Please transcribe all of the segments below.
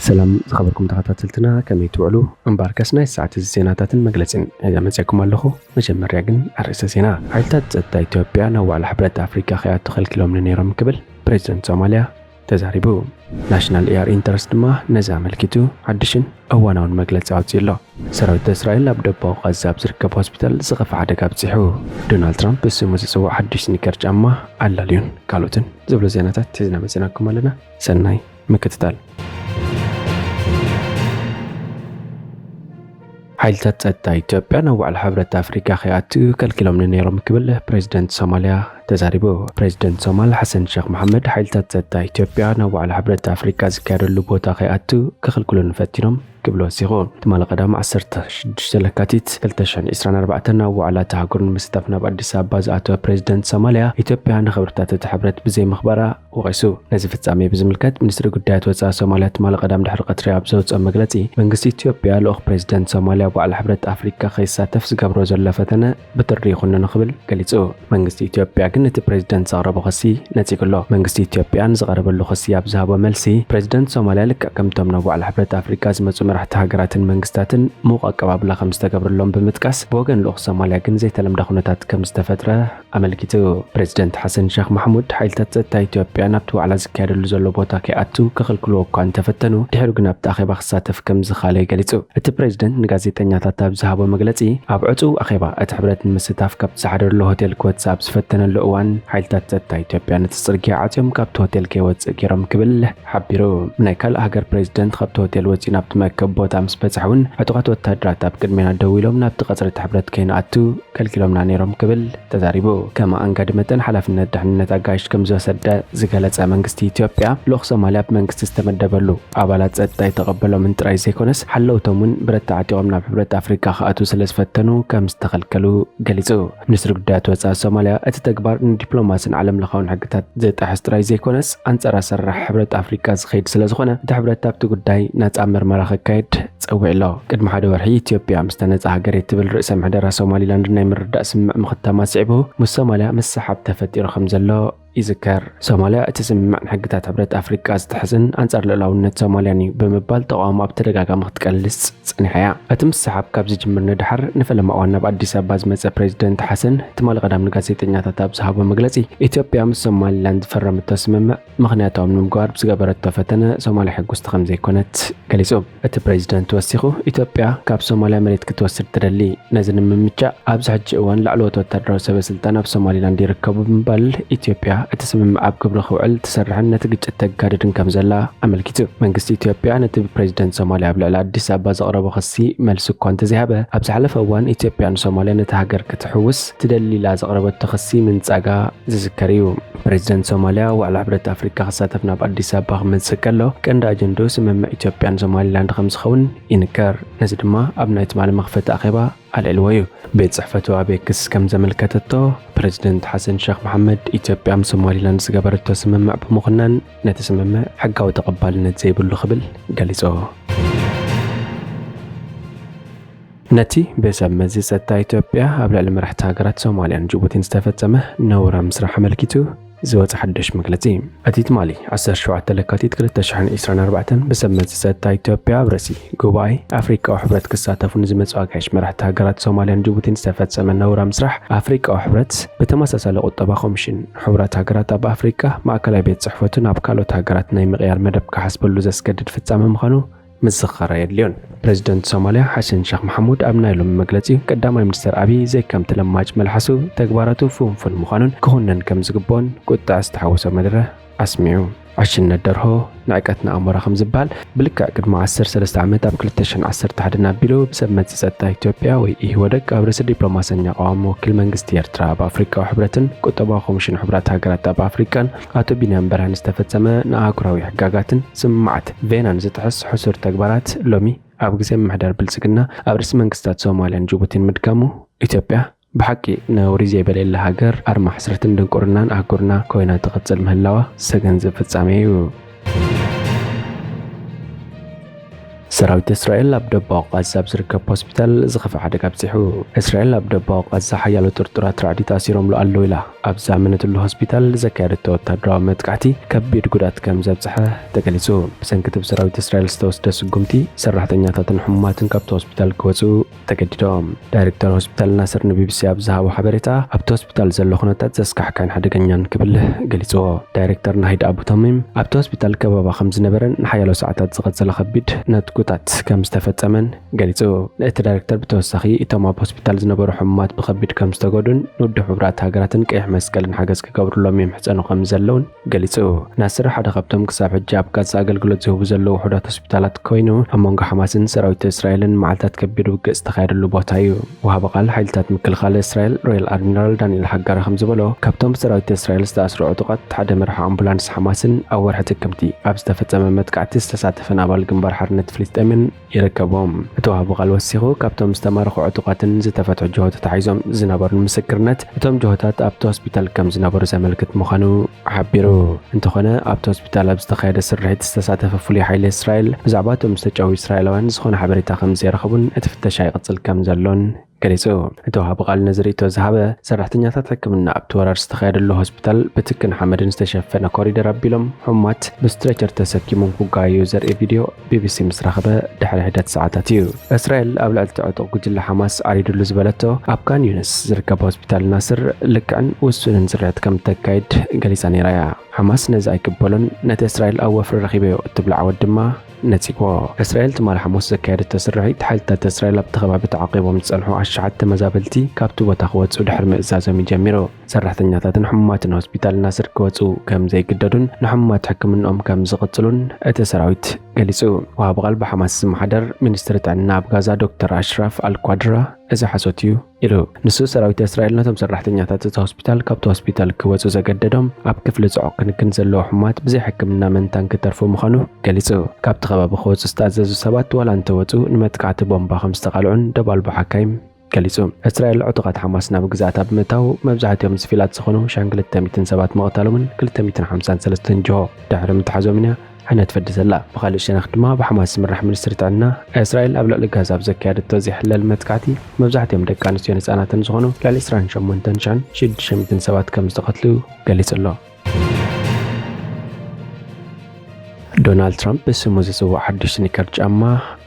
ሰላም ዝኸበርኩም ተኸታተልትና፣ ከመይ ትውዕሉ? እምበኣርከስ ናይ ሰዓት እዚ ዜናታትን መግለጺን ሒዘ መጺኣኩም ኣለኹ። መጀመርያ ግን ኣርእስተ ዜና። ሓይልታት ጸጥታ ኢትዮጵያ ናብ ዋዕላ ሕብረት ኣፍሪካ ከይኣቱ ከልኪሎምኒ ነይሮም ክብል ፕሬዚደንት ሶማልያ ተዛሪቡ። ናሽናል ኤኣር ኢንተረስት ድማ ነዚ ኣመልኪቱ ሓድሽን እዋናውን መግለጺ ኣውጺኡ ኣሎ። ሰራዊት እስራኤል ኣብ ደቡባዊ ቃዛ ኣብ ዝርከብ ሆስፒታል ዝኸፍአ ሓደጋ ኣብጺሑ። ዶናልድ ትራምፕ ብስሙ ዝጽዋዕ ሓድሽ ስኒከር ጫማ ኣላልዩን ካልኦትን ዝብሉ ዜናታት ሒዝና መጺናኩም ኣለና። ሰናይ ምክትታል። ሓይልታት ጸጥታ ኢትዮጵያ ናብ ዋዕላ ሕብረት ኣፍሪካ ከይኣቱ ከልኪሎምኒ ነይሮም ክብል ፕሬዚደንት ሶማልያ ተዛሪቡ። ፕሬዚደንት ሶማል ሓሰን ሸኽ መሓመድ ሓይልታት ጸጥታ ኢትዮጵያ ናብ ዋዕላ ሕብረት ኣፍሪካ ዝካየደሉ ቦታ ከይኣቱ ክኽልክሉኒ ፈቲኖም ክብል ወሲኹ። ትማሊ ቀዳም ዓሰርተ ሽዱሽተ ለካቲት ክልተ ሽሕን ዕስራን ኣርባዕተን ናብ ዋዕላ እታ ሃገር ንምስታፍ ናብ ኣዲስ ኣበባ ዝኣተወ ፕሬዚደንት ሶማልያ፣ ኢትዮጵያ ንኽብርታት እቲ ሕብረት ብዘይምኽባራ ወቒሱ። ነዚ ፍጻሜ ብዝምልከት ሚኒስትሪ ጉዳያት ወጻኢ ሶማልያ ትማሊ ቀዳም ድሕሪ ቀትሪ ኣብ ዘውጽኦ መግለጺ፣ መንግስቲ ኢትዮጵያ ልኡኽ ፕሬዚደንት ሶማልያ ኣብ ዋዕላ ሕብረት ኣፍሪካ ከይሳተፍ ዝገብሮ ዘሎ ፈተነ ብትሪ ይኹንኖ ክብል ገሊጹ። መንግስቲ ኢትዮጵያ ግን እቲ ፕሬዚደንት ዘቕረቦ ክሲ ነጺጉ ኣሎ። መንግስቲ ኢትዮጵያ ንዝቐረበሉ ክሲ ኣብ ዝሃቦ መልሲ፣ ፕሬዚደንት ሶማልያ ልክዕ ከምቶም ናብ ዋዕላ ሕብረት ኣፍሪካ ዝመጹ መራሕቲ ሃገራትን መንግስታትን ምዉቕ ኣቀባብላ ከም ዝተገብረሎም ብምጥቃስ፣ ብወገን ልኡኽ ሶማልያ ግን ዘይተለምደ ኩነታት ከም ዝተፈጥረ ኣመልኪቱ። ፕሬዚደንት ሓሰን ሸኽ ማሕሙድ ሓይልታት ጸጥታ ኢትዮጵያ ናብቲ ዋዕላ ዝካየደሉ ዘሎ ቦታ ከይኣቱ ክኽልክልዎ እኳ እንተፈተኑ፣ ድሕሩ ግን ኣብቲ ኣኼባ ክሳተፍ ከም ዝኻለ ገሊጹ። እቲ ፕሬዚደንት ንጋዜጠኛታት ኣብ ዝሃቦ መግለጺ፣ ኣብ ዕጹው ኣኼባ እቲ ሕብረት ንምስታፍ ካብቲ ዝሓደረሉ ሆቴል ክወጽእ ኣብ ዝፈተነሉ እዋን፣ ሓይልታት ጸጥታ ኢትዮጵያ ነቲ ጽርግያ ዓጽዮም ካብቲ ሆቴል ከይወጽእ ገይሮም ክብል ሓቢሩ። ናይ ካልእ ሃገር ፕሬዚደንት ካብቲ ሆቴል ወጺኡ ናብቲ መእከቢ ቦታ ምስ በጽሐ እውን፣ ዕጡቓት ወታደራት ኣብ ቅድሜና ደው ኢሎም ናብቲ ቀጽሪ እቲ ሕብረት ከይንኣቱ ከልኪሎምና ነይሮም ክብል ተዛሪቡ። ከም ኣኣንጋዲ መጠን ሓላፍነት ድሕንነት ኣጋይሽ ከም ዝወሰደ ዝገለጸ መንግስቲ ኢትዮጵያ፣ ልኡኽ ሶማልያ ብመንግስቲ ዝተመደበሉ ኣባላት ጸጥታ ኣይተቐበሎምን ጥራይ ዘይኮነስ፣ ሓለውቶም እውን ብረት ተዓጢቖም ናብ ሕብረት ኣፍሪካ ክኣትዉ ስለ ዝፈተኑ ከም ዝተኸልከሉ ገሊጹ። ሚኒስትሪ ጉዳያት ወጻኢ ሶማልያ፣ እቲ ተግባር ንዲፕሎማስን ዓለም ለኻውን ሕግታት ዝጥሕስ ጥራይ ዘይኮነስ፣ ኣንጻር ኣሰራርሓ ሕብረት ኣፍሪካ ዝኸይድ ስለ ዝኾነ፣ እቲ ሕብረት ኣብቲ ጉዳይ ናጻ ምርመራ ከካየድ ጸዊዑ ኣሎ። ቅድሚ ሓደ ወርሒ ኢትዮጵያ ምስ ተነጻ ሃገር እየ ትብል ርእሰ ምሕደራ ሶማሊላንድ ናይ ምርዳእ ስምምዕ ምኽታማ ስዒቡ፣ ምስ ሶማልያ ምስሕሓብ ተፈጢሩ ከም ዘሎ ይዝከር። ሶማልያ እቲ ስምምዕ ንሕግታት ሕብረት ኣፍሪቃ ዝጥሕስን ኣንጻር ልኡላውነት ሶማልያን እዩ ብምባል ተቓውሞ ኣብ ተደጋጋሚ ክትቀልስ ጸኒሓ እያ። እቲ ምስሕሓብ ካብ ዝጅምር ንድሓር ንፈለማ እዋን ናብ ኣዲስ ኣበባ ዝመጸ ፕሬዚደንት ሓሰን ትማሊ ቀዳም ንጋዜጠኛታት ኣብ ዝሃቦ መግለጺ፣ ኢትዮጵያ ምስ ሶማሊላንድ ዝፈረመቶ ስምምዕ ምኽንያታዊ ንምግባር ብዝገበረቶ ፈተነ ሶማልያ ሕጉስቲ ከም ዘይኮነት ገሊጹ። እቲ ፕሬዚደንት ወሲኹ፣ ኢትዮጵያ ካብ ሶማልያ መሬት ክትወስድ ትደሊ፣ ነዚ ንምምቻእ ኣብዚ ሕጂ እዋን ላዕለዎት ወታደራዊ ሰበ ስልጣን ኣብ ሶማሊላንድ ይርከቡ ብምባል፣ ኢትዮጵያ እቲ ስምምዕ ኣብ ግብሪ ክውዕል ትሰርሕን ነቲ ግጭት ተጋድድን ከም ዘላ ኣመልኪቱ። መንግስቲ ኢትዮጵያ ነቲ ብፕሬዚደንት ሶማልያ ኣብ ልዕሊ ኣዲስ ኣበባ ዘቕረቦ ክሲ መልሲ እኳ እንተዘይሃበ፣ ኣብ ዝሓለፈ እዋን ኢትዮጵያ ንሶማልያ ነቲ ሃገር ክትሕውስ ትደሊ ኢላ ዘቕረበቶ ክሲ ምንጻጋ ዝዝከር እዩ። ፕሬዚደንት ሶማልያ ዋዕላ ሕብረት ኣፍሪካ ክሳተፍ ናብ ኣዲስ ኣበባ ክመጽእ ከሎ፣ ቀንዲ ኣጀንድኡ ስምምዕ ኢትዮጵያን ሶማሊላንድ ከም ዝኸውን ይንገር። ነዚ ድማ ኣብ ናይ ትማሊ መኽፈቲ ኣኼባ ኣልዒልዎ እዩ። ቤት ጽሕፈቱ ኣብ ኤክስ ከም ዘመልከተቶ፣ ፕሬዚደንት ሓሰን ሸኽ መሓመድ ኢትዮጵያ ምስ ሶማሊላንድ ዝገበረቶ ስምምዕ ብምኹናን፣ ነቲ ስምምዕ ሕጋዊ ተቐባልነት ዘይብሉ ክብል ገሊጾ። ነቲ ብሰብ መዚ ጸጥታ ኢትዮጵያ ኣብ ልዕሊ መራሕቲ ሃገራት ሶማልያን ጅቡቲን ዝተፈጸመ ነውራም ስራሕ ኣመልኪቱ ዝወጸ ሓድሽ መግለጺ። እቲ ትማሊ ዓሰርተ ሸውዓተ ለካቲት ክልተ ሽሕን ዕስራን ኣርባዕተን ብሰብ መዚ ጸጥታ ኢትዮጵያ ኣብ ርእሲ ጉባኤ ኣፍሪቃዊ ሕብረት ክሳተፉ ንዝመጹ ኣጋይሽ መራሕቲ ሃገራት ሶማልያን ጅቡቲን ዝተፈጸመ ነውራም ስራሕ፣ ኣፍሪቃዊ ሕብረት ብተመሳሳሊ ቁጠባ ኮሚሽን ሕቡራት ሃገራት ኣብ ኣፍሪቃ ማእከላይ ቤት ጽሕፈቱ ናብ ካልኦት ሃገራት ናይ ምቕያር መደብ ክሓስበሉ ዘስገድድ ፍጻመ ምዃኑ ምዝኽኻር ኣየድልዮን። ፕሬዚደንት ሶማልያ ሓሰን ሸኽ መሓሙድ ኣብ ናይ ሎሚ መግለጺኡ፣ ቀዳማይ ሚኒስተር ኣብይ ዘይከምቲ ለማጭ መልሓሱ ተግባራቱ ፍንፉን ምዃኑን ክኹነን ከም ዝግብኦን ቁጥዐ ዝተሓወሶ መደረ ኣስሚዑ። ዕሽነት ደርሆ ንዕቀት ንኣሞራ ከም ዝበሃል፣ ብልክዕ ቅድሚ ዓሰርተ ሰለስተ ዓመት ኣብ ክልተ ሽሕን ዓሰርተ ሓደን ኣቢሉ ብሰብ መዚ ጸጥታ ኢትዮጵያ ወይ ኢህወደግ ኣብ ርእሲ ዲፕሎማሰኛ ቀዋሚ ወኪል መንግስቲ ኤርትራ ኣብ ኣፍሪቃዊ ሕብረትን ቁጠባዊ ኮሚሽን ሕቡራት ሃገራት ኣብ ኣፍሪቃን ኣቶ ቢንያም በርሀን ዝተፈጸመ ንኣህጉራዊ ሕጋጋትን ስምምዓት ቬናን ዝጥሕስ ሕሱር ተግባራት ሎሚ ኣብ ግዜ ምምሕዳር ብልጽግና ኣብ ርእሲ መንግስታት ሶማልያን ጅቡቲን ምድጋሙ፣ ኢትዮጵያ ብሓቂ ነውሪ ዘይበለየላ ሃገር፣ ኣርማ ሕስረትን ድንቁርናን ኣህጉርና ኮይና ትቕጽል ምህላዋ ዘገንዝብ ፍጻሜ እዩ። ሰራዊት እስራኤል ኣብ ደቡባዊ ቃዛ ኣብ ዝርከብ ሆስፒታል ዝኸፍአ ሓደጋ ኣብፂሑ። እስራኤል ኣብ ደቡባዊ ቃዛ ሓያሎ ጥርጡራት ራዕዲ ተኣሲሮምሉ ኣለዉ ኢላ ኣብ ዝኣመነትሉ ሆስፒታል ዘካየደቶ ወታደራዊ መጥቃዕቲ ከቢድ ጉድኣት ከም ዘብፅሐ ተገሊፁ። ብሰንኪ እቲ ብሰራዊት እስራኤል ዝተወስደ ስጉምቲ ሰራሕተኛታትን ሕሙማትን ካብቲ ሆስፒታል ክወፁ ተገዲዶም። ዳይሬክተር ሆስፒታል ናስር ንቢቢሲ ኣብ ዝሃቦ ሓበሬታ፣ ኣብቲ ሆስፒታል ዘሎ ኩነታት ዘስካሕክሕን ሓደገኛን ክብል ገሊጽዎ። ዳይሬክተር ናሂድ ኣቡ ተሚም፣ ኣብቲ ሆስፒታል ከበባ ከም ዝነበረን ንሓያሎ ሰዓታት ዝቐጸለ ከቢድ ነትጉታት ከም ዝተፈጸመን ገሊጹ። እቲ ዳይሬክተር ብተወሳኺ፣ እቶም ኣብ ሆስፒታል ዝነበሩ ሕሙማት ብኸቢድ ከም ዝተጎዱን ንውድብ ሕቡራት ሃገራትን ቀይሕ መስቀልን ሓገዝ ክገብሩሎም ይምሕጸኑ ከም ዘለውን ገሊጹ። ናስር ሓደ ካብቶም ክሳብ ሕጂ ኣብ ጋዛ ኣገልግሎት ዝህቡ ዘለዉ ውሑዳት ሆስፒታላት ኮይኑ፣ ኣብ መንጎ ሓማስን ሰራዊት እስራኤልን መዓልታት ከቢድ ውግእ ዝተኻየደሉ ቦታ እዩ። ወሃቢ ቃል ሓይልታት ምክልኻል እስራኤል ሮያል ኣድሚራል ዳንኤል ሃጋሪ ከም ዝበሎ፣ ካብቶም ብሰራዊት እስራኤል ዝተኣስሩ ዕጡቓት ሓደ መራሒ ኣምቡላንስ ሓማስን ኣብ ወርሒ ጥቅምቲ ኣብ ዝተፈጸመ መጥቃዕቲ ዝተሳተፈን ኣባል ግንባር ሓርነት ፍልስጤምን ይርከቦም። እቲ ወሃቢ ቃል ወሲኹ፣ ካብቶም ዝተማረኹ ዕጡቓትን ዝተፈትሑ ጅሆ ተታሒዞም ዝነበሩን ምስክርነት እቶም ጅሆታት ኣብቲ ሆስፒታል ከም ዝነበሩ ዘመልክት ምዃኑ ሓቢሩ። እንተኾነ፣ ኣብቲ ሆስፒታል ኣብ ዝተኻየደ ስርሒት ዝተሳተፈ ፍሉይ ሓይሊ እስራኤል ብዛዕባ እቶም ዝተጨው እስራኤላውያን ዝኾነ ሓበሬታ ከም ዘይረኸቡን እቲ ፍተሻ ይቕጽል ከም ዘሎን ገሊጹ። እቲ ወሃቢ ቃል ነዚ ርእይቶ ዝሃበ፣ ሰራሕተኛታት ሕክምና ኣብቲ ወራር ዝተኻየደሉ ሆስፒታል ብትክን ሓመድን ዝተሸፈነ ኮሪደር ኣቢሎም ሕሙማት ብስትሬቸር ተሰኪሞም ክጓየዩ ዘርኢ ቪድዮ ቢቢሲ ምስ ረኸበ ድሕሪ ሒደት ሰዓታት እዩ። እስራኤል ኣብ ልዕሊ እቲ ዕጡቕ ጉጅለ ሓማስ ዓሪዱሉ ዝበለቶ ኣብ ካን ዩንስ ዝርከብ ሆስፒታል ናስር ልክዕን ውሱንን ስርሒት ከም እተካይድ ገሊጻ ነይራ እያ። ሓማስ ነዚ ኣይቅበሎን፣ ነቲ እስራኤል ኣብ ወፍሪ ረኺበዮ እትብሎ ዓወት ድማ ነጺግዎ። እስራኤል ትማሊ ሓሙስ ዘካየደቶ ስርሒት፣ ሓይልታት እስራኤል ኣብቲ ከባቢ ተዓቂቦም ዝጸንሑ ኣሽሓት ተመዛበልቲ ካብቲ ቦታ ክወጽኡ ድሕሪ ምእዛዞም እዩ ጀሚሩ። ሰራሕተኛታትን ሕሙማትን ሆስፒታል ናስር ክወጽኡ ከም ዘይግደዱን ንሕሙማት ሕክምንኦም ከም ዝቕጽሉን እቲ ሰራዊት ገሊጹ። ወሃቢ ቃል ብሓማስ ዝመሓደር ሚኒስትሪ ጥዕና ኣብ ጋዛ ዶክተር ኣሽራፍ ኣልኳድራ፣ እዚ ሓሶት እዩ ኢሉ። ንሱ፣ ሰራዊት እስራኤል ነቶም ሰራሕተኛታት እቲ ሆስፒታል ካብቲ ሆስፒታል ክወጹ ዘገደዶም፣ ኣብ ክፍሊ ጽዑቕ ክንክን ዘለዉ ሕሙማት ብዘይ ሕክምና ምእንታን ክተርፉ ምዃኑ ገሊጹ። ካብቲ ከባቢ ክወጹ ዝተኣዘዙ ሰባት ዋላ እንተወጹ ንመጥቃዕቲ ቦምባ ከም ዝተቓልዑን ደብ ኣልቦ ሓካይም ገሊጹ። እስራኤል ዕጡቓት ሓማስ ናብ ግዝኣታ ብምእታው መብዛሕትኦም ስቪላት ዝኾኑ ሻን ክልተ ሚእትን ሰባት ምቕታሎምን ክልተ ሚእትን ሓምሳን ሰለስተን ጅሆ ድሕሪ ምትሓዞምን እያ ሕነ ትፈዲ ዘላ። ብኻልእ ሸነኽ ድማ ብሓማስ ዝምራሕ ሚኒስትሪ ጥዕና፣ እስራኤል ኣብ ልዕሊ ጋዛ ኣብ ዘካየደቶ ዘይሕለል መጥቃዕቲ መብዛሕትኦም ደቂ ኣንስትዮን ህጻናትን ዝኾኑ ልዕሊ ዕስራን ሸሞንተን ሽሕን ሽዱሽተ ሚእትን ሰባት ከም ዝተቐትሉ ገሊጹ ኣሎ። ዶናልድ ትራምፕ ብስሙ ዝጽዋዕ ሓድሽ ስኒከር ጫማ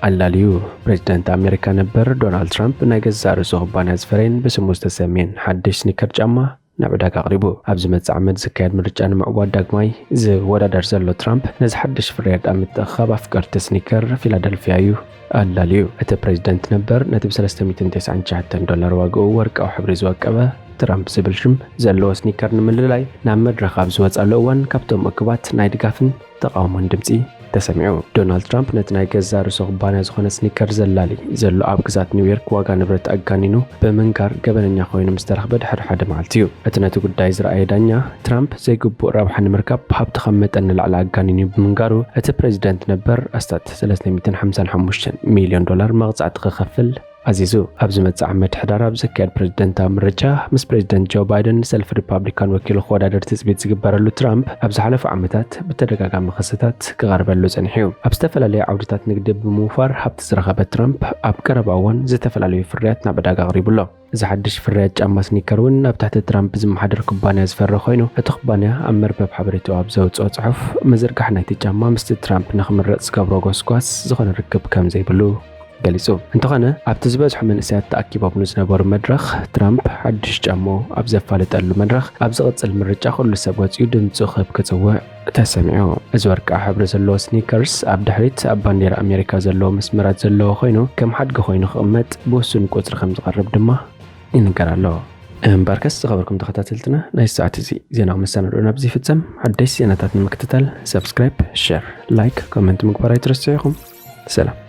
ኣላልዩ። ፕሬዚደንት ኣሜሪካ ነበር ዶናልድ ትራምፕ ናይ ገዛእ ርእሱ ኩባንያ ዝፈረየን ብስሙ ዝተሰምየን ሓድሽ ስኒከር ጫማ ናብ ዕዳጋ ኣቕሪቡ። ኣብ ዝመጽእ ዓመት ዝካየድ ምርጫ ንምዕዋት ዳግማይ ዝወዳደር ዘሎ ትራምፕ፣ ነዚ ሓድሽ ፍርያት ኣብ ምትእኽኻብ ኣፍቀርቲ ስኒከር ፊላደልፊያ እዩ ኣላልዩ። እቲ ፕሬዚደንት ነበር፣ ነቲ ብ ሰለስተ ሚእትን ተስዓን ትሽዓተን ዶላር ዋግኡ ወርቃዊ ሕብሪ ዝወቀበ ትራምፕ ዝብል ሽም ዘለዎ ስኒከር ንምልላይ ናብ መድረኽ ኣብ ዝወጸሉ እዋን፣ ካብቶም እኩባት ናይ ድጋፍን ተቓውሞን ድምጺ ተሰሚዑ። ዶናልድ ትራምፕ ነቲ ናይ ገዛእ ርእሱ ኩባንያ ዝኾነ ስኒከር ዘላሊ ዘሎ ኣብ ግዝኣት ኒውዮርክ ዋጋ ንብረት ኣጋኒኑ ብምንጋር ገበነኛ ኮይኑ ምስ ተረኽበ ድሕሪ ሓደ መዓልቲ እዩ። እቲ ነቲ ጉዳይ ዝረኣየ ዳኛ፣ ትራምፕ ዘይግቡእ ረብሓ ንምርካብ ሃብቲ ካብ መጠን ንላዕሊ ኣጋኒኑ ብምንጋሩ፣ እቲ ፕሬዚደንት ነበር ኣስታት ሰለስተ ሚእትን ሓምሳን ሓሙሽተን ሚልዮን ዶላር መቕጻዕቲ ክኸፍል ኣዚዙ። ኣብ ዝመጽእ ዓመት ሕዳር ኣብ ዝካየድ ፕሬዚደንታዊ ምርጫ፣ ምስ ፕሬዚደንት ጆ ባይደን ንሰልፊ ሪፓብሊካን ወኪሉ ክወዳደር ትጽቢት ዝግበረሉ ትራምፕ፣ ኣብ ዝሓለፉ ዓመታት ብተደጋጋሚ ክስታት ክቐርበሉ ጸኒሑ እዩ። ኣብ ዝተፈላለዩ ዓውድታት ንግዲ ብምውፋር ሃብቲ ዝረኸበ ትራምፕ፣ ኣብ ቀረባ እዋን ዝተፈላለዩ ፍርያት ናብ ዕዳጋ ኣቕሪቡ ኣሎ። እዚ ሓድሽ ፍርያት ጫማ ስኒከር እውን ኣብ ትሕቲ ትራምፕ ዝመሓደር ኩባንያ ዝፈሪ ኮይኑ፣ እቲ ኩባንያ ኣብ መርበብ ሓበሬታኡ ኣብ ዘውጽኦ ጽሑፍ፣ ምዝርጋሕ ናይቲ ጫማ ምስቲ ትራምፕ ንኽምረጽ ዝገብሮ ጎስጓስ ዝኾነ ርክብ ከም ዘይብሉ ገሊጹ። እንተኾነ፣ ኣብቲ ዝበዝሑ መንእሰያት ተኣኪቦምሉ ዝነበሩ መድረኽ፣ ትራምፕ ሓድሽ ጫምኡ ኣብ ዘፋልጠሉ መድረኽ፣ ኣብ ዝቕጽል ምርጫ ኩሉ ሰብ ወጺኡ ድምጹ ክህብ ክጽውዕ ተሰሚዑ። እዚ ወርቃዊ ሕብሪ ዘለዎ ስኒከርስ፣ ኣብ ድሕሪት ኣብ ባንዴራ ኣሜሪካ ዘለዎ መስመራት ዘለዎ ኮይኑ፣ ከም ሓድጊ ኮይኑ ክቕመጥ ብውሱን ቁጽሪ ከም ዝቐርብ ድማ ይንገር ኣሎ። እምበርከስ፣ ዝኸበርኩም ተኸታተልትና፣ ናይ ሰዓት እዚ ዜናዊ መሰናድኦና ኣብዚ ይፍጸም። ሓደሽቲ ዜናታት ንምክትታል፣ ሰብስክራይብ፣ ሸር፣ ላይክ፣ ኮመንት ምግባር ኣይትረስዑ ኢኹም። ሰላም።